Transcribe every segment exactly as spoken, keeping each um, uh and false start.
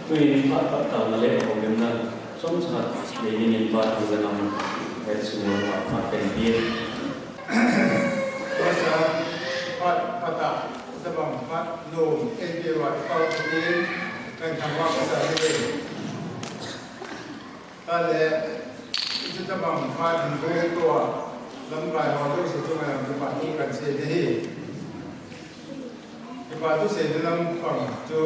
Tuin phat phat taona le houlimna chomcha nei dingin Pa Thangzangam het sung uva phat kan pe. Pastor, phat, phat a, tabang phat nom eipeuva i Pau Pathen kan thangvah kasa uve. Tale, tabang phat hin koi tua, lamkai ho jouse chunga jong kipa thu kan sei ding ahi. Kipa thu seina lampang chu,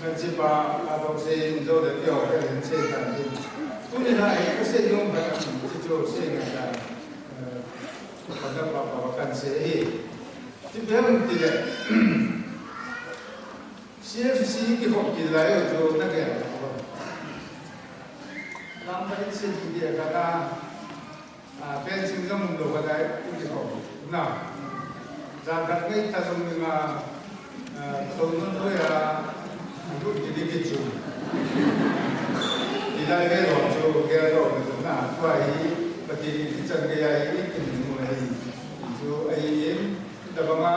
nachipa, a dong sei in jo le kio ka hin sei tan ding. Tuni a hi ka sei nom khat chu chu sei ngai ta. Eh, ka da pa pa kan sei hi. Ti bem ti le. C F C kihoupi lai u chu na gel. Lam ka sei ti dia ka na. Ah, fencing jong umlou khat a i kihou na. Jan khat ngai ta jong ding a, ah, thou nun hoi a, lut ding kichu. Hilai vel ho chu gel lou na jong na, tua hi Pathen in ichan gei a i kin mu ahi. Chu ahi in, tabang a,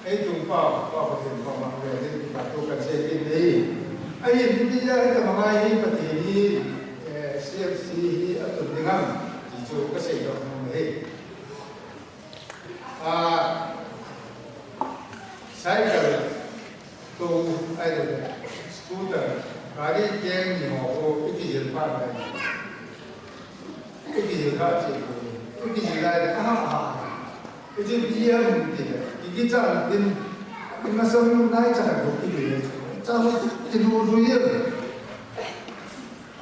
Ei tung pau, Pau Pathen pau mang ve, ding kipa thu kan sei kit ding. Ahin, hitia hi tabang a hi Pathen hi, eh, C F C hi atun ding ham, ti chu ka sei doh nom ahi. Ah, cycle, tou, ahilou le, scooter, gari keng ni ho, i kijil phat mai. I kijil kha che ko. I kijil lai le, aha, aha. I chu B M ti le, i kichan tin, i masang nai cha ko ki le. Cha ko ki lu lu ye.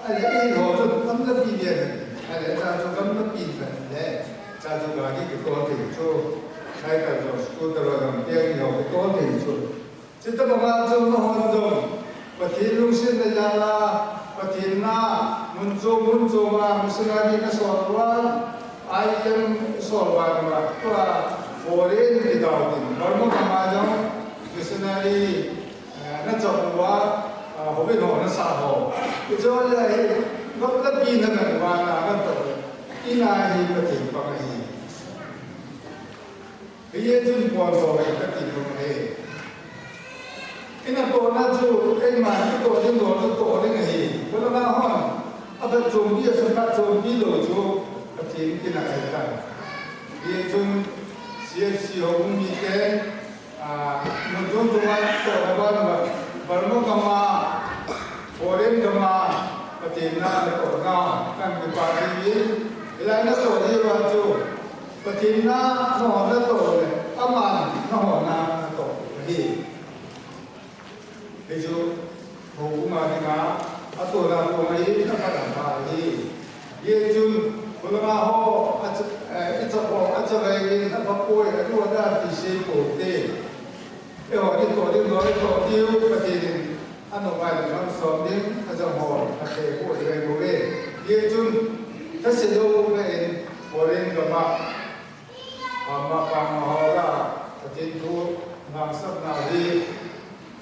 Ale, i ho chu gamla pi le. Ale, cha chu gamla pi le. Cha chu gari kitol thei chu. Cycle chu, scooter ho, gari ho kitol thei chu. Chuti banga chu nahon jong Pathen lungsetna jal a, Pathen na mun chom mun chom a missionary nasol uva, I M sol uva, tua foreign kidau tin, Burma gam a jong missionary, eh, nachop uva, ah, houin ho nasah ho. Hiche ho hi, gamla pi na ngan uva na, natoh le. Ina hi Pathen pang ahi. Hijeh chun pon ho hi kati nom ahi. Ina tohna chu, eima kitoh ding lou chu toh ding ahi. Kholanga hon, aphatchompi, aphatchompi lou chu, Pathen tina ahitai. Hijeh chun, C F C houbung mite, ah, mun chom chom a tohna ban uva, Burma gam a, foreign gam a, Pathen na tohna, kan kipa ding in, hilai natoh diu va chu, Pathen na nahon natoh le, aman nahon na natoh ahi. Hichu, houbung a dinga, atohna koma hi, aphat apha ahi. Hijeh chun, kholanga ho, acha, eh, icha ho, achavai in, apha poi, atu ada ti sei poute. Eiho, itoh ding lou, itoh diu, Pathen in, anom a le nam som ding, ajam ho, athei poi, ahi bouve. Hijeh chun, thase lou, ngai in, foreign gam a. Ama pang ma ho la, Pathen thu ngangsapna hi,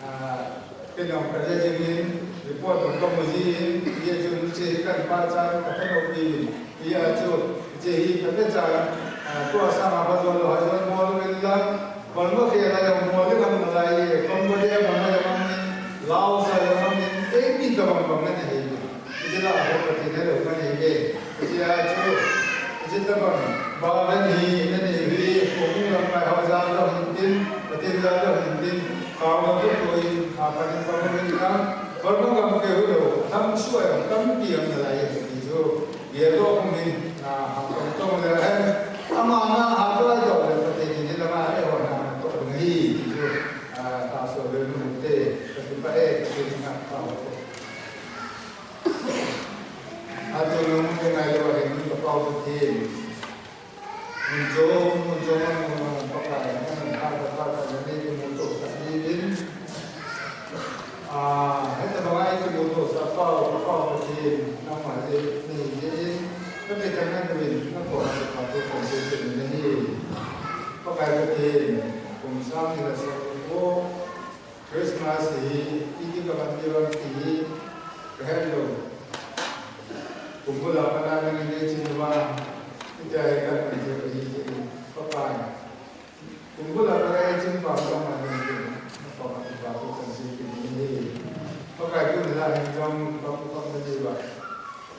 ah, kei jong ka le jing in, report jong ka mu ji in, hijeh chun hiche hi kan pachat, ka thanom pi in, hijeh chun, hiche hi ka pachat, ah, tua sanga pha jol lou, ha jol mo lou in lang, Burma khel a jong mo lou in lang nalai, Cambodia, Burma jong in, Laos a jong in, eimi tabang bang na hi. Hiche la ho Pathen helou ngan ahi ve. Hiche a chu, hiche tabang, Bahrain hi, nanei hi, houbung lamkai ho jal lou hin tin, Pathen jal lou hin tin, kauna tu tu in, a Pathen kauna hin kan, Burma gam keu lou, tham sua jong tampi jong nalai ahi ti chu, gel lou hung hin, a, ham tong tong le hen, ama na ha tu ai tong le Pathen in hilanga eiho na na toh ding ahi ti chu, a, tahsa le nu te, Pathen pa e, Pathen na pa ho. Atu nung te ngai lou ahin, ka Pau Pathen. Mun chom, mun chom, mun chom, Pakai, nang ka, ka, ka, ka, nei kimuto sah diuvin. Ah, hitabang a kimuto sah Pau, ka Pau Pathen, nangma le, nei, nei, ka Pathen nang uvin, na ko, ka Pau Pathen, nei. Pakai Pathen, kum sang ni le sang ko, Christmas hi, iti ka ban diu ham ti hi, ka het lou. Kum bul a pat a nang in neiching uva, hitia hi kan pan thei u ahi, ti in, Pakai. Kum bul a pat a neiching pa u nangma nei in, na pa ma tu pa tu kan sei kit in ahi. Pakai tu la hin jong pa pu pa na di ba.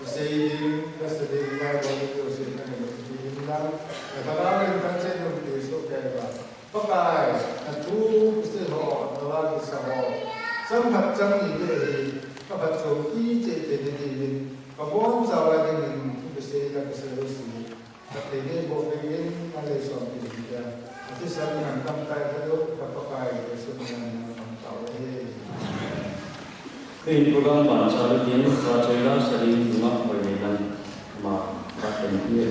Sei ding, ka sa ding, Bible ni tu sei ka ni ba. Di hin lang. Ka ka ba rin kan sei ding tu so ka ba. Pakai, na thu kisei ho, na la kisa ho. Chang phat chang ni de hi, ka phat chom i che te ni di hin. Ka bon sa wa ding hin, thu kisei la kisei lo si. Ka te ni bo pe in, ka le som ki hin ya. A ti sa ni han tam tai ka do, ka Pakai, ka su ni han tam tau e. Hei program ban chalu tin, ka choi la sa ding tu ma koi ni dan ma ka ten ye.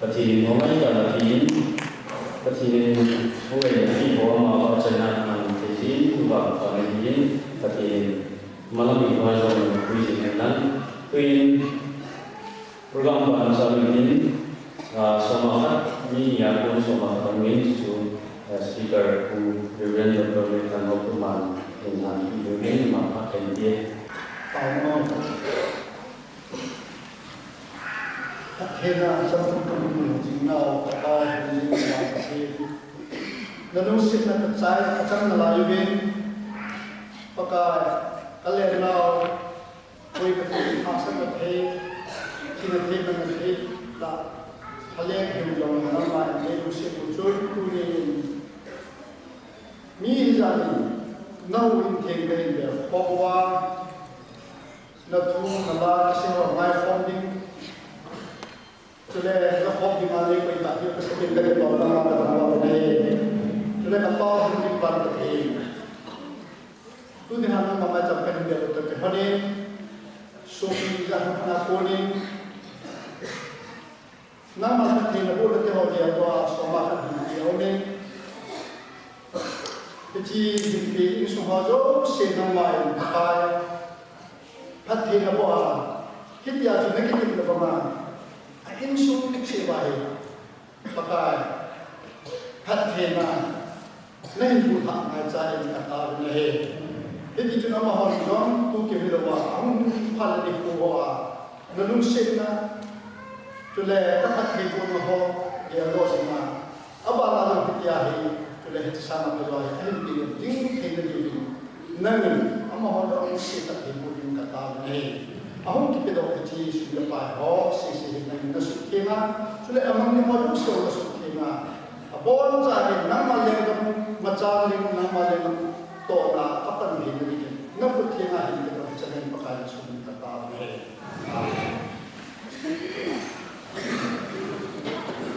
Pathen in hung ahi tan atin, Pathen in hung ahi atin, ama vahchoina aman thei jin, tu vang pan ahin, Pathen in malam in vang jong pui jing hen lang. Tuin program ban chalu in, ah, soma khat, mi nia kon soma khat amin chu, ah, speaker Pu Reverend Doctor Meithan Haokip man in han pi ding in ma khat kan ti. Hena, cham kum kum kum jing nau, Pakai, hena, na lungsetna kachai, kachang nalai uvin, Pakai, kalen nau, koi kathei, hahsatna thei, thina thei, manna thei, la, kalen hiu jong, nangma in lungset u chun, tunin, mi hijat in, nau in theng kahin bel khom uva, na thu, na la, kasei ho ngaikhom ding. Chule, na khom ding a nei koi ta, hiu kasei ding kahin bel, nangma kathangvah u ahi. Chule, na pao hung ding pan kathei. Tuni hin nangma maicham kahin bel u toh kilhonin, sopi jat hung na konin, nangma phattheina bohna te ho dia tua, soma khat hina dia umin. Hiche dinpi insung ho jouse nangma in Pakai, phattheina boh a, hitia chu na kitimna banga, a insung cheh uva hi, Pakai, phattheina, nahin bulhah ngaicha in kataovin ahi. Hiti chun amahon jong tu kihi louva, ahung phat le nikho hoa, na lungsetna, chule na phattheibohna ho, geldoh jing a, abana jong hitia hi, chule hiche sanga phajo hi, ahin peh ding theina diuvin, nangin, amaho lungset a phattheiboh ding kataovin ahi. Ahung kipedoh hiche sum le pai ho, sese hi nangin na suhtheng a, chule amang ni ho jouse na suhtheng a, aboncha hi nangma lenggam machal ding, nangma lenggam tohna a pan theina dingin, na khut thenga hin kipedoh hiche nangin Pakai na suhtheng kataovin ahi. Amen.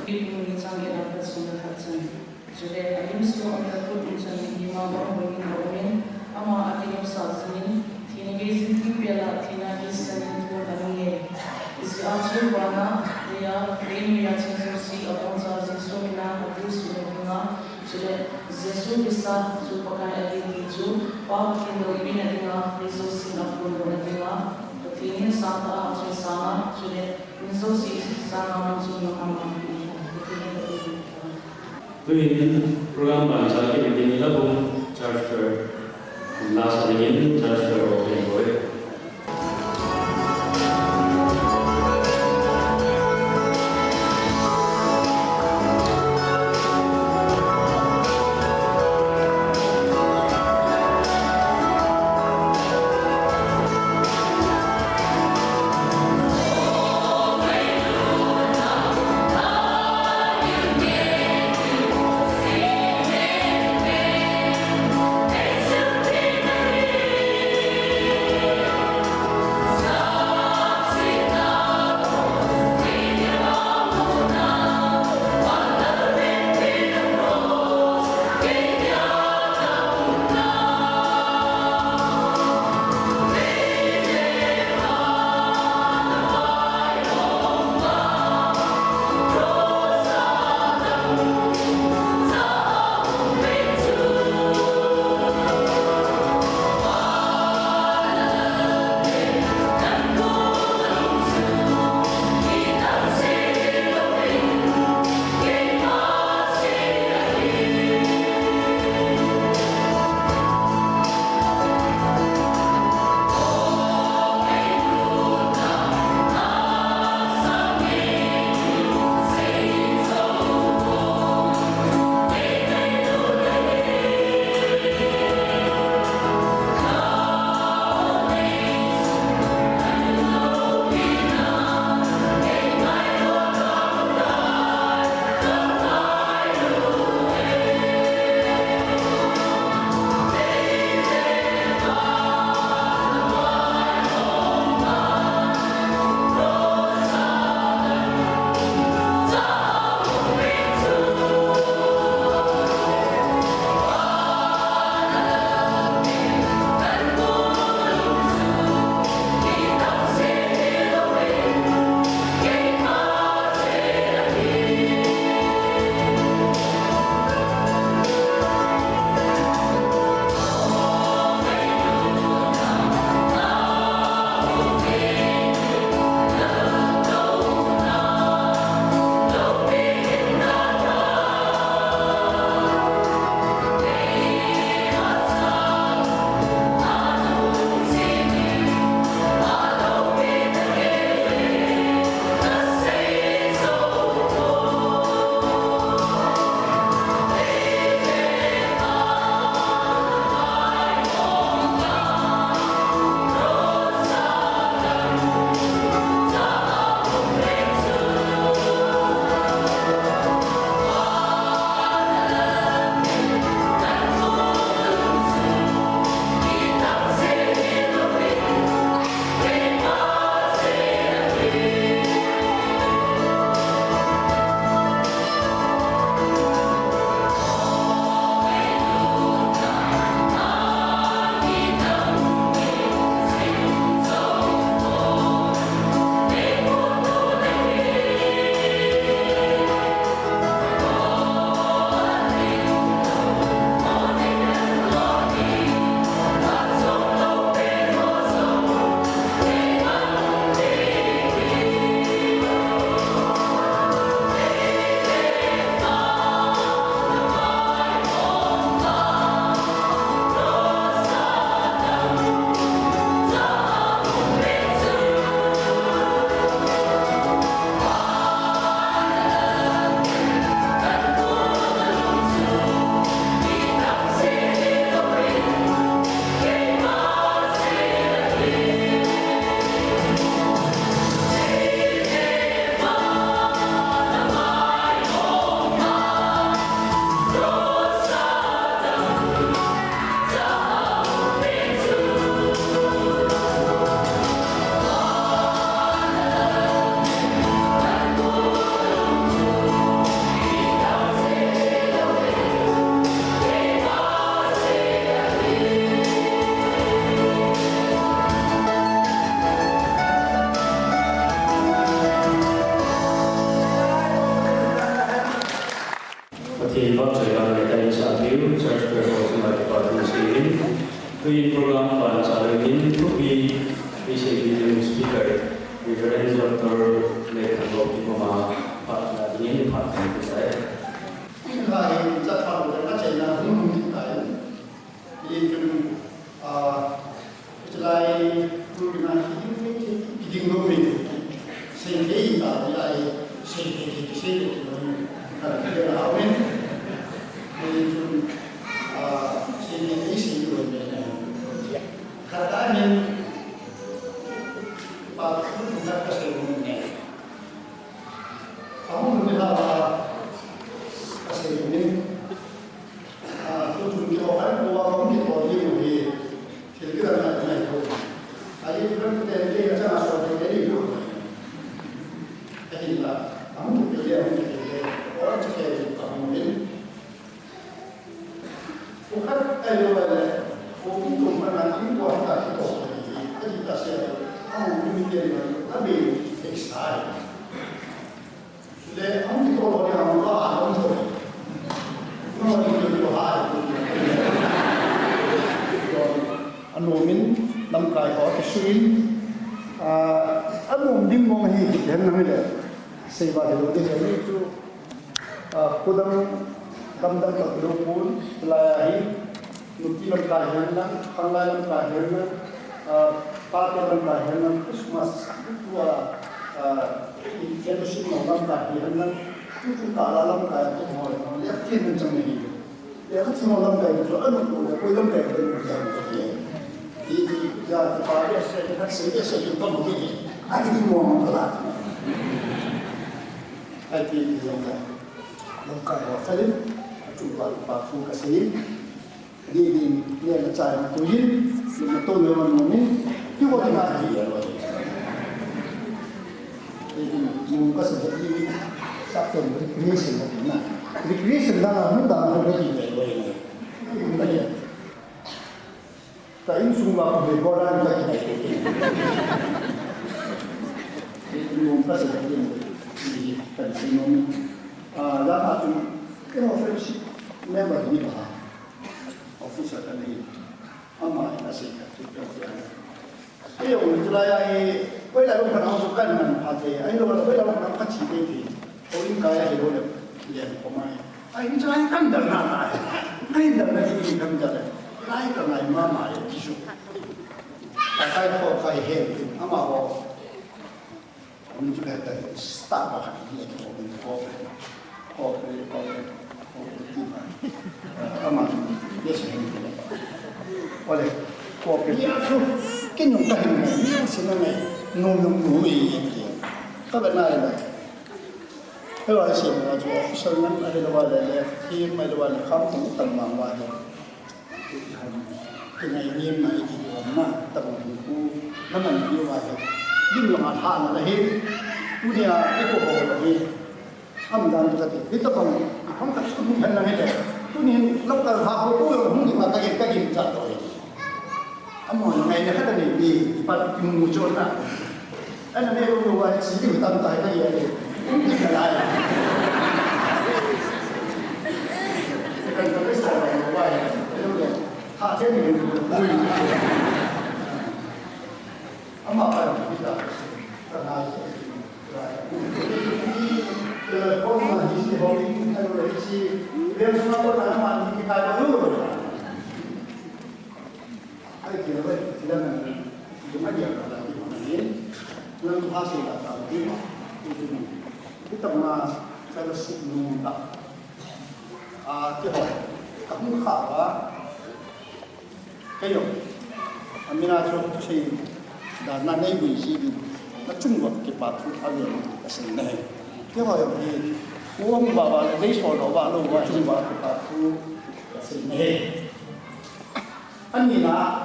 Hebrew ni chang get a pat sung le khat chan. Chule alim sung a um le khut um chan mihem a bang bangin aumin, ama akinepsah jingin, thina gei jin thingpel a thina gei sanin thon anunge. Hijeh a chu vana, leiya, leinoi a thil jouse aboncha Jesu mina abusuhna dinga, chule Jesu Christa chu Pakai ahi ti chu, Pa Pathen loupina dinga, mi jousen aphondohna dinga, Pathen in sangtah a achoi sanga, chule mi jouse sanga mun chungnung a amanpi ta. Pathen in Pathen in ta. Tuhin program ban chalkit ding in, Labung Church Choir in la sa dingin, Church Choir ho kahin koi. Tuin program pan chalui in thupi, P C B speaker, Reverend Doctor Lekhanlal Kimama, phat na dingin phat kan kisai. Kin hai chat phat le ka chaina hung hung tai. Yin chun, ah, chulai tu na ki ding ki ding lo me. Sei ke ta lai sei ke ke sei ke lo. Ka ke la wen. Yin chun, ah, sei ke ke sei lo me. Kha ta hin, pa, tu na ka sei lo me. Amun ni ha, ka sei ni. Ah, tu chun ki ho kan ko wa kong ki to ni mu hi. Thil ki ran na nai ko. Ai, ki ran te ni a chang a so te ni ko. Ka hin la, amun ki te, amun ki te. Or che ke ka mun ni. Ko khat ai lo le, ko ki to ma na ki ko ha ta ki to. Ai ta se, amun ki te ni, a be ni te sai. Le, hung kitoh lou ding, hung kitoh lou ding. Hung kitoh lou ding. Anom in, lamkai ho, kisuh in, ah, anom ding mong hi, kiti hen na mi le. Sei ba hi lou ding, sei chu, ah, khudam, damdam ka lou pun, lai ahi. Nupi lamkai hihen lang, khanglai lamkai hihen lang, ah, pate lamkai hihen lang, Christmas, tua, ah, fellowship nau lamkai hihen lang, tutu tala lamkai, tu hoi, le, kin men chang nahi. Le, khat mo lamkai, tu, anu, tu, le, koi lamkai, tu, le, lamkai, tu, le. Ti, ti, ya, ti, pa, ya, se, ya, se, ya, se, tu, pa, mo, ti, a, ti, ti, mo, mo, la. Ai, ti, ti, lamkai. Lamkai, wa, sa, din, tu, pa, pa, tu, ka, se, Di, di, ni na chai ma tu yin, ni na to na ma no ni, ti ko ti na di ya lo. Di, di, ni ka sa di, sa ko recreation na. Recreation na na mun da na ko di ya lo. Di, di, ya. Ta insung ba ko be ko ran ka ki. Di, ni ka sa di, di, ka di no ni. Ah, da ma tu, ke no friendship member ni ba. Officer ka nei, ama in asei khat chu ka tia. Ei, o, tulai a hi, hoilai lom khat a chu kan man pha thei, ahilou le hoilai lom khat a khat chi thei thei. Ko in kai a hi lo le, lian ko mai. Ai, ni chai kan dal na na. Ai, dal na hi kan dal. Lai ka ngai ma ma ye ti su. Ka kai ko kai he, ama ho. Hung chu le ta start ba khat le ko ko ko ko ko ko ko ti ba. Ama, yes, hen. Ole, ko ko ya chu kin nung ta hin, ni si na ngai, nung nung nung ni ni. Ka ba na le. He wa se ma chu official nang a le wa le le, ki mai le wa le kham tam ma wa le. Kingai ngim na i ti na, ta bang ku, na man ki wa he. Lim la ma tha na he. Tu ni a, i ko ho la he. Am dan ka ti. Ni ta bang, a hong ka su hung hen na he. Tu ni lam ka ha ko ko hung ni ma ka ke ka ke cha to he. Am mo ngai na ka ta ni ni, i pa ki mu cho na. Ana me ru wa chi ni tam tai ka ye. Kum ki ka lai. Kan ka sa wa wa. Ha che ni ru. Ama pa ki ta. Ka na. Ko ma hi si ho ni ka ru chi. Ve su ma ko na ma ni ka ru. Ai, kila bai, kila na, kila na dia ka la ki ma ni. Nang tu ha se la ta ni. Kita ma, ka la si nu ta. A, ki ho, ka hung kha ba. Ka yo. A mi na chu, chu sei, da na nei bui si di. Ka chung ba ki pa chu a yo, ka sei na he. Ki ho yo ki, uang ba ba, dei so lo ba, lo ba, chung ba ki pa chu, ka sei na he. Ani na,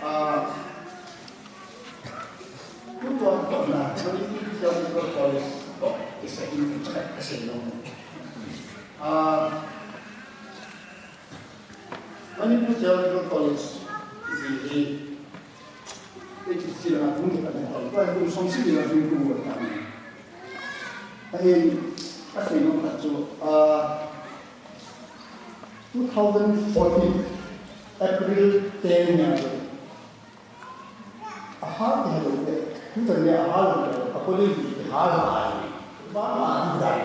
ah, tu tua tu na, Manipur Theological College, tu, isa in check kasi no. Ah, Manipur Theological College, di, di, di, di, sila na kung kita na, tu, tu, som sila na kung kita na. Ahin, kasi no, katu, ah, two thousand fourteen April ten nia chu ahal kihal lou le, tu chan le ahal lou le, a college kihal hai. Ba ma di dai.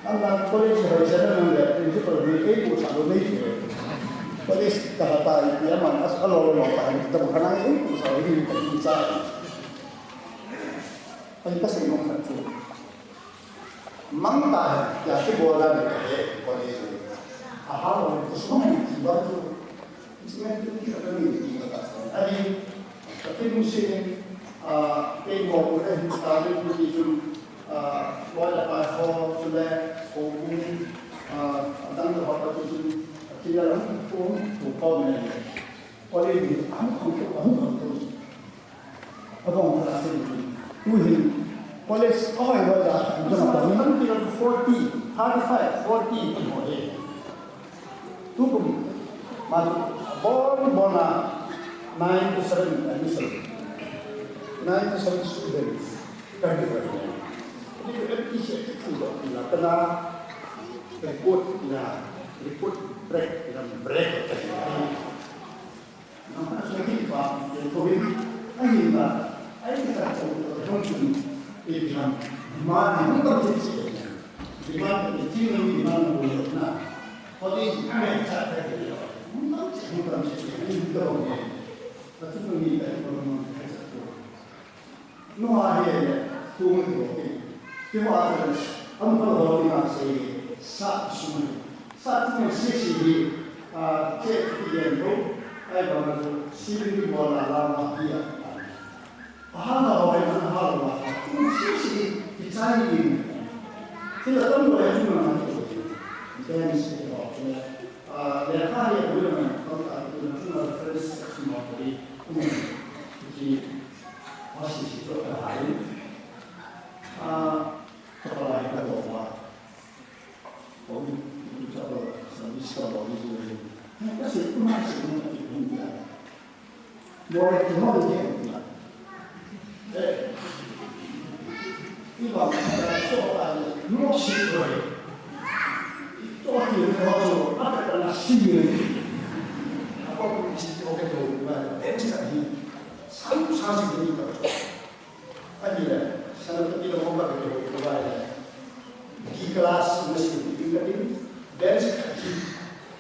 Amna college hoi chan na le principal ni ei pu sa lou nei ti. College ka ha ta i aman as a lo lo ta ni ta ka na ei pu sa lou nei ta ni sa. Ai ka sei mo khat chu. Mang ta hai, ya ki bola ni ka he, college ni. Aha, wo ni kusuma ni ki ba tu. Isme tu ki ka ni ki ka ta. Ani, ka ki mu si ni, ah, ke mo ko le, ta ni ku ki tu, ah, bola pa ho, tu le, ko ku, ah, adang to pa tu tu, ki la lang ko, ko ko me. College ni, ang ko, ang ko. Abang class ni. Tu hin college ahoi loi a, tu na pa ni. Forty, thirty-five, forty ti ho e. Tu kum. Ma tu, bon, bon a, nine to seven admission. Nine to seven students. Ka di ba ni. Ni ko M T C tu ba ni la kana report na, report break na break. Nua hi le, tu nge ti ho ke. Ti ho a te, am ko ho ti ma se, sa sum. Sa ti ma se se hi, a, che ti yen ko, ai ba ma ko, si ri ni bo la la ma ti a. A ha na ho ai na ha lo ma. Ti ma se se hi, ti cha ni ni. Ti la tam lo ai tu ma ma ti ko. Then se ho ke. A, le ha ye bu ma ko ta tu na tu na reference section ma ko ri. Ti, wa si si to ka ha ri. Ah, kapalai ka dong a. Kong, kong chapel service ka dong ni tu. Ka sei tu na sei na ki kong ya. Mo le ki mo le ki ya. Eh. Iba ka so a ni mo si ko. To ki ko so a ka na si ni. Ako ko si ko ke do ba. Eh, sa ni. Sa sa si ni ka. Ahile, Senapati le Mongkhat le kihou uva ahile, D class machine ding katin, bench khat hi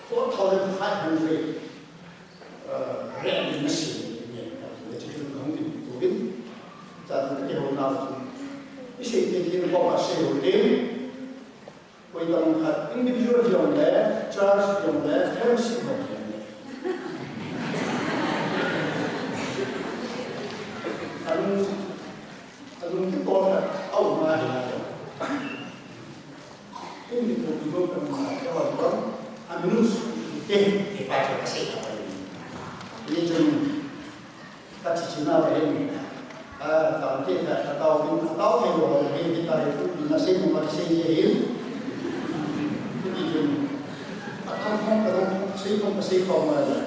four thousand five hundred, uh, rand machine ding katin, chujong kahung ding katin. Chujong kakihouna chun, isei thei thei in Paul asei hou ding. Koi tah khat, individual jong le, church jong le, fellowship jong le. Alung, alung kikol khat, au ma hi la. Individual jong le, church jong le, alung su te, te pa te ka se ta. Ni jong Ka chi chi na ba hin. A, tam te ta, ka tao hin, ka tao te lo, hin, hin ta hin, tu, na sei mo, ka sei ye hin. Tu, tu, tu. A, tam, tam, ka, tam, sei mo, ka sei mo, ma, la.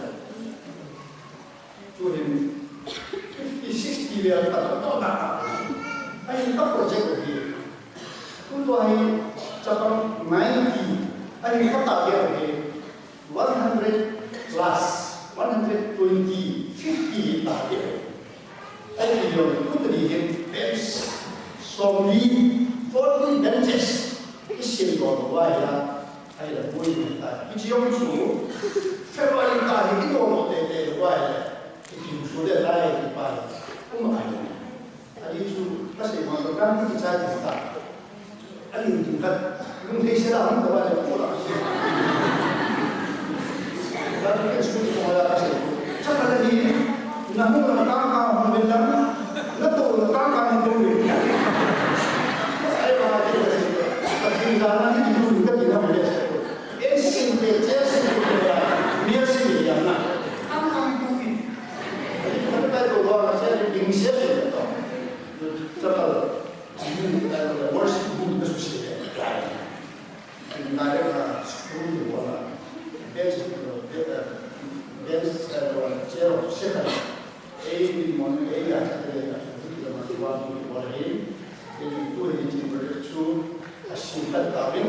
Tu hin, fifty, sixty le, ka, ka, ka, ka. Ai, ka project ko hi. Tu, tu, ai, chapang ninety. Ai, ka ta, ke, ke. One hundred plus, one hundred twenty, fifty ta ke. Ai, ti jong, tu tadi ke, bench, somli, forty benches, isim ko, wai la, ai la, boi ni ta. Iti jong su, February ta, iti ko, te, te, wai la, iti su de, ta, iti pa, um, ai. Ani chu, ka sei ma, ka kan ti chai ti ta. Ani tu ka, lung thei se la, hung ta ba le, ko la ka sei. Ka tu ke school ko la ka sei. Cha ka la ni, na hung na ka ka hung bin la, na to na ka ka hung bin. Ai ba ke ka sei. Ka tin da na ni tu ka tin na le. E sin te che sin te la. Ni sin ya na. Ka ka hung bin. Ka ta to la ka sei, ding se se to. Cha ka la. Worship group ka su se. Direct na school ni wala. Best, best, best, chair of second. Ei ni mon, ei ya, ei ya, ei ya, ma tu wa tu wala ei. Ei tu ei ti project chu a sin ta ta bin.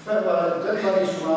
Fa wa, January suma.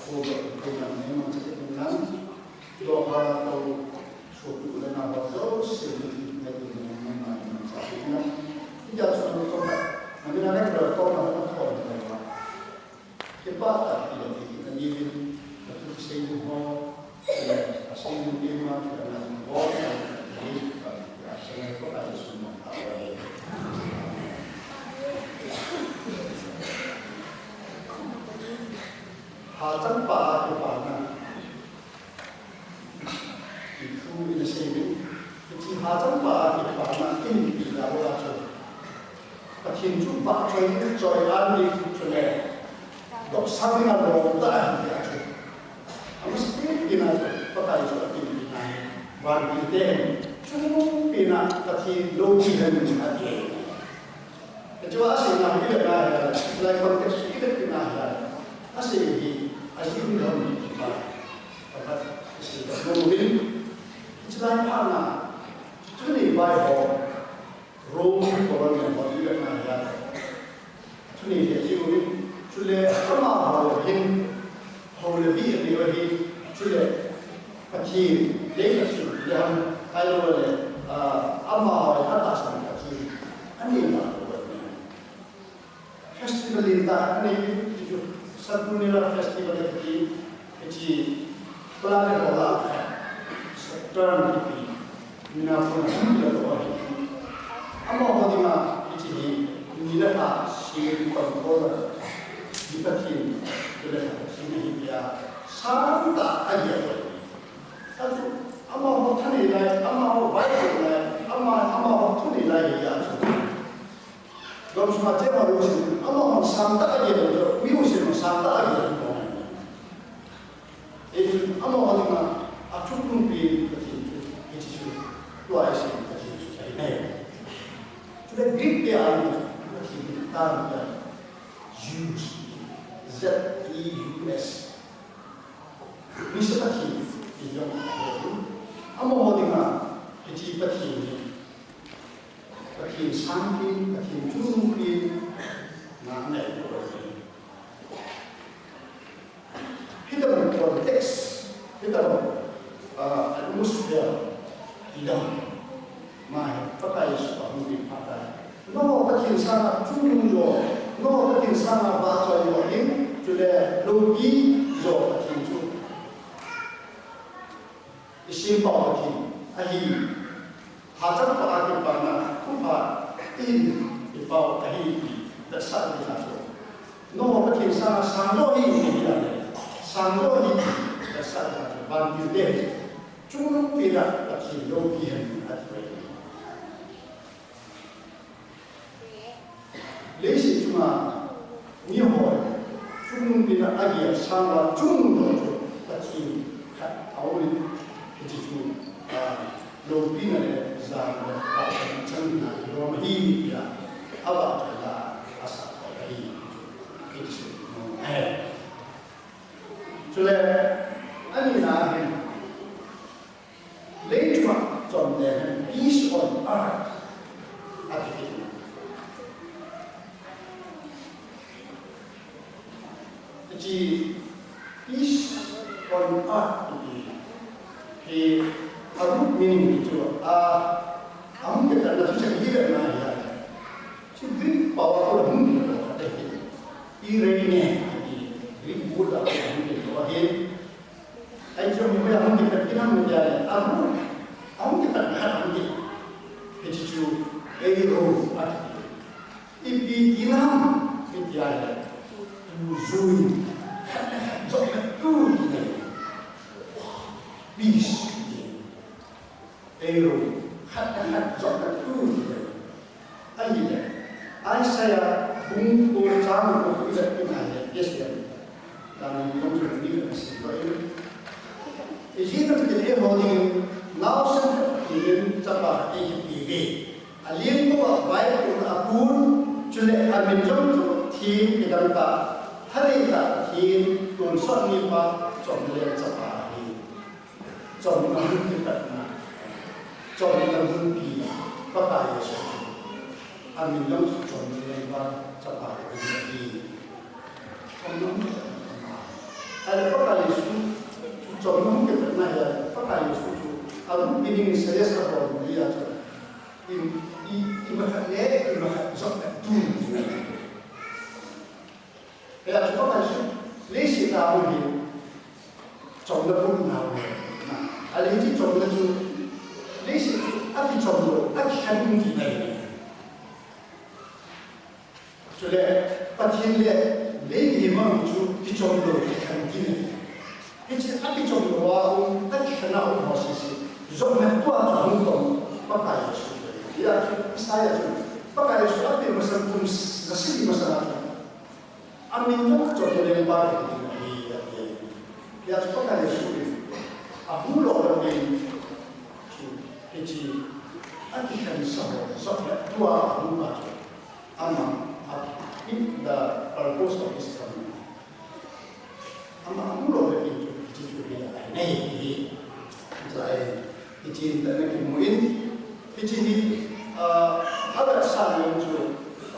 Ko ba ko na ne ma che ko na. Lo ha to so tu le na ba so se ni na ni na ma ma sa ni na. Ija so ko na ni na ko na ko na. Kipah tahpi a ti na ni vin, a thu sei ho, a sei ni ma, a na ho, a ni, a sei ko a sei mo. Hachangpa kipana. Ithu ina sei min. Iti hachangpa kipana in pi la wa chu. Pathen chu ba choi ni choi an ni chu le. Dok sang ni na lo ta ni ya chu. Amu sti ina chu Pakai chu a pi ni na. Wan pi te chu pi na Pathen lo pi hen ni a ti. Kachua asei na hi le na hi lai context hi le na hi. Asei hi asei hi lo ni ba. Ka asei ka lo ni. Chulai pa na. Tuni bai ho. Rome colony ho hi le na hi. Tuni hi asei ni. Chule ama ho hin. Ho le bi ni ho hi. Chule. Pathen, dei Pathen, le ham, kai lo le, ah, ama ho, a ta san Pathen, ani ma lo le. Festival in ta, ani, ju, Saturnalia festival ki, ki, pala le ho la, Saturn ki, mina ko na, ki lo ho. Ama ho dinga, ki, ni la ta, si, ko, ko la, ki Pathen, ki la ta, si ni ya, sa ta, a ya. Atu, amaho thanei lai, amaho vaihom lai, ama, amaho thunei lai hi atu. Gam sunga chema lu sin, amaho sangtah a gel lo, mi u sin sangtah a gel lo. Ei, amaho dinga, a thupi Pathen chu, hiche chu, tua i sin Pathen chu, ahi nai. Chule Greek te a, Zeus, Z E U S. Nisa Pathen, ti jong ahi. Amaho dinga, hiche Pathen hi, Pathen sangpen, Pathen chungnungpen, na anei bou ahi. Hitobang context, hitobang, ah, atmosphere, hidang. Mahi, Pakai Jesu ahung pen phat a. Nangho Pathen sanga chungnung jo, nangho Pathen sanga vahchoi jo, hin, chule loupi jo Pathen chu. Isempau Pathen ahi. Hachangpa a kipana thupha ihin pao ahi ti vetsah ding ahi. Nangho Pathen sanga sangjo hi, ti ahi. Sangjo hi, vetsah ding ahi. Vantil te hi. Chungnungpen a Pathen loupi hen ati. Leiset chunga miho chungnungpen a agel sanga chungnung lou chu Pathen khat aum in, hiche chu, ah, loupina le jana le vahchoi changna lom ahi tia avahchoi la asah thei ahi. Hiche chu, eh. Chule, anina hin, Leichunga chomleng hen peace on earth, ati. Hiche peace on earth ti hi a root meaning hi chu a, a hung kitanna chu chu hi le na hi a. Chu Greek pao a hung kitan khat ahi. Eirene ti Greek word a hung kitan ahi. Ahi chu mi hoi a hung kipat kin ham tia le, a hung, a hung kipat khat hung kipat. Hiche chu, eiro, ati. Ipi kin ham, tia le, tujui, khat le khat jopna tu tina. Peace, tia. Eiro, khat le khat jopna tu tina. Ahile, Isaiah bung ko chang ko i vet kin ahile, Isaiah. Dan ni kong chu ni ka sin ko in. Ijeh inem itile eiho dingin, naosen khat in chapa khat eikipe uve. Alen ko a vaipuna apun, chule amin jong chu theng kidang tah, thalei tah theng, tonsot neipa, chomleng chapa ahi. Chomna hung kipatna. Chomna hung pi. Pakai Jesu. Amin jong chu chomna lengpa chapa ahi. Chomna hung kipatna. Ahile Pakai Jesu. Chomna hung kipatna ahile Pakai Jesu chu. Ahung pi ding in serious abol ding ahi chu. I, i, imakhat le, imakhat jopna tu. Hijeh a chu Pakai Jesu, leiset a aum hi, chomna pum nau le. Ahile hiche chomna chu, leiset chu akichom lou, akikhen um tina ahi. Chule, Pathen le, lei mihem chu kichom lou, kikhen tina ahi. Hiche akichom lou a um, akikhen a um ho sese, jopna tua chu hung tong, Pakai Jesu. Hijeh a chu, Isaiah chu, Pakai Jesu apen masang kum, jasagi masang a chu. Amin jong chomna lengpa kiti ding ahi, ati. Hijeh a chu Pakai Jesu in, ahung lou le pen chu, hiche, akikhensa ho, jopna tua ahung pa chu. Ama, a, in the purpose of his coming. Ama ahung lou le pen chu, hiche chu hi ahi nai hi. Hiche hi, hiche in tana kimu in, hiche hi, ah, avetsah jong chu,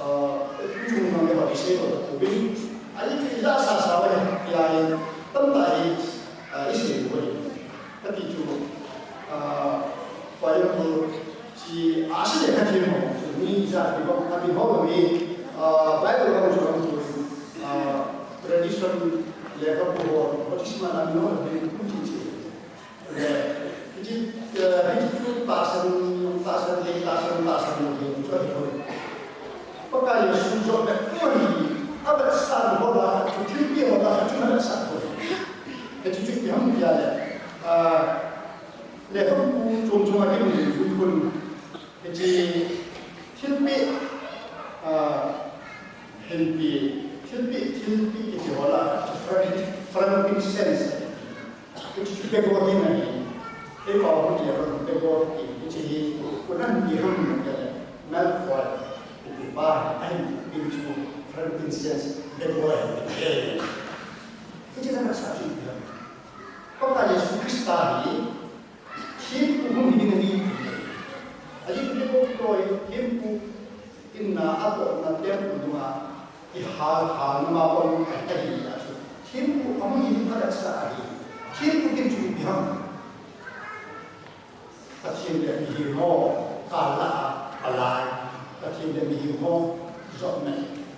ah, tuchung mang le ho isei lou tapouvin, ahi chu ijat sasa uva hi, tia hi, tamtah hi, ah, isei lou uva hi. Kati chu, ah, for example, Chi, a, asei le khat hi mo, mi ijat hi bang, ati ho bang hi, ah, Bible bang chu bang chu, ah, tradition lekhabu ho, baptisma la mi ho bang hi, kum chi chi. Le, hiche, eh, hiche chu tahsan, tahsan le, tahsan, tahsan le, chu ahi ho. Pakai Jesu jong le, tu hi, avetsah ho la, chu thilpeh ho la, chu avetsah ho. Hiche chu ipi ham tia le, ah, Lekhabu chom chom a kimu ding chu khun. Hiche thilpeh, ah, hinpeh, thilpeh, thilpeh kiti ho la, frank-, frankincense. Hiche chu begor ding ahi. Eipao a hung ti a, begor ti. Hiche hi, koinan ti ham ti a le, milfoil. Pai, ahin pin chu frankincense bebo ahi. Hiche na sa chu ipi ham? Pakai Jesu Christa hi thempu hung hi ding ahi. Ajeh chu bebo kitoi thempu in na atohna temple dunga ihal halna ma pon ahi a chu. Thempu ahung hi ding phatah sa ahi. Thempu kin chu ipi ham? Pathen le mihem ho kal a palai, Pathen le mihem ho jotna,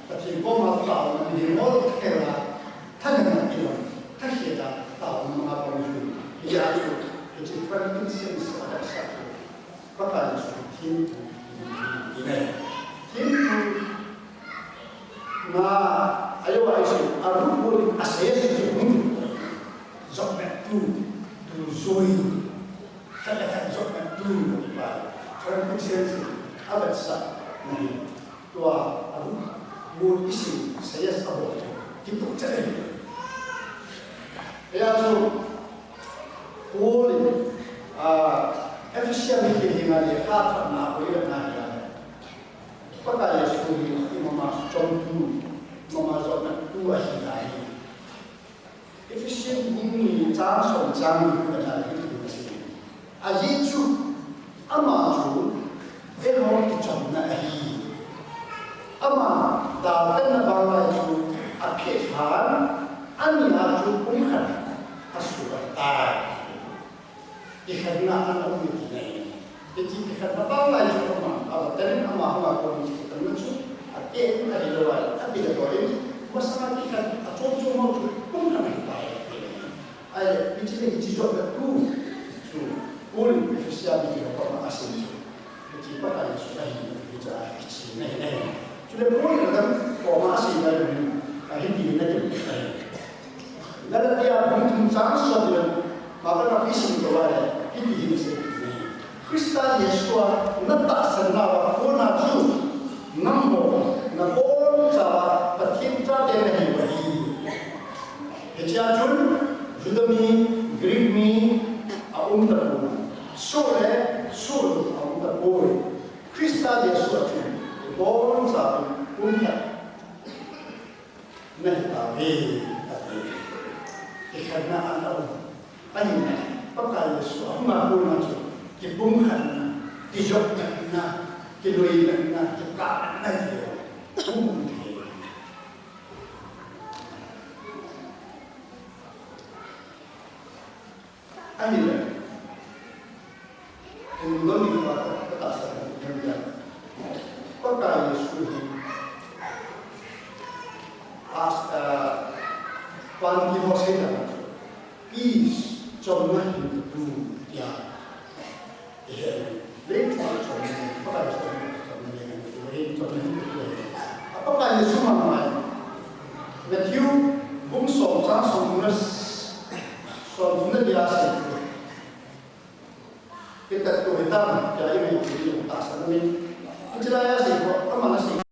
Pathen koma taona mihem ho khel a, thaneina kilom, thakhel a taona ma pang ju. Hijeh a chu, hiche frankincense a dahsah chu, Pakai Jesu thempu, thempu, thempu na, ajo a isi, a root word in a says chu, jotna tu, tu joi. Khat le khat jotna tu, pai. Frankincense a vetsahna hi. Tua a root word isi says a bol. Kitu chale. Hijeh a chu Paul in, ah, Ephesian mite henga lekha thotna a koi vena hi a. Pakai Jesu hi imama chomtu, imama jotna tu ahi tai. Ephesian bung ni chang som chang ni khu na hi tu na si. Ajeh chu ama chu eiho kichomna ahi. Ama dalhanna bang lai chu aphet lhan, ani a chu pumkhat asuh tai. Kikhenna ana um e ti ahi. Hiche kikhenna bang lai chu ama, ava tan in ama hung a kon kikhenna chu, aten ahilou a, apilou in, masanga kikhen, achom chom ho chu, pumkhat ahitai. Ahile, hiche le hiche jotna tu chu, Paul in Ephesian mite ho koma asei chu. Hiche Pakai Jesu ahi, hiche a kichena ahi. Chule Paul in Adam koma asei lai, ahiti na ti ahi. Galatia bung thum chang som le, ma ka na isim to le, hiti hin asei. Christa Jesu a na tahsan nauva kona chu, nangho, nabonchauva Pathen chate nahiu ahi. Hichea chun, Juda mi, Greek mi, aum tapoi. Soh le, sohlut aum tapoi. Christa Jesu a chun, ibonchauvin pumkhat nahi tauve, ati. Kikhenna ana um. Ahin, Pakai Jesu ahung a kona chu, kipumkhatna, kijopna, kiloina, kikahna, ti um thei. Ahile, in lungdon ding pa ta, ka tahsan ding dia. Pakai Jesu hi, as, ah, pan ki ho sei da, peace, chomna hintu, tia. Amen. Leichung a chomna, Pakai Jesu chomna, Pakai Jesu mama. Matthew bung som chang somthum le, somthum le li a asei. Kitat tu hitam, tia i Matthew tahsan a min. Hiche lai a asei ko, ama na sei.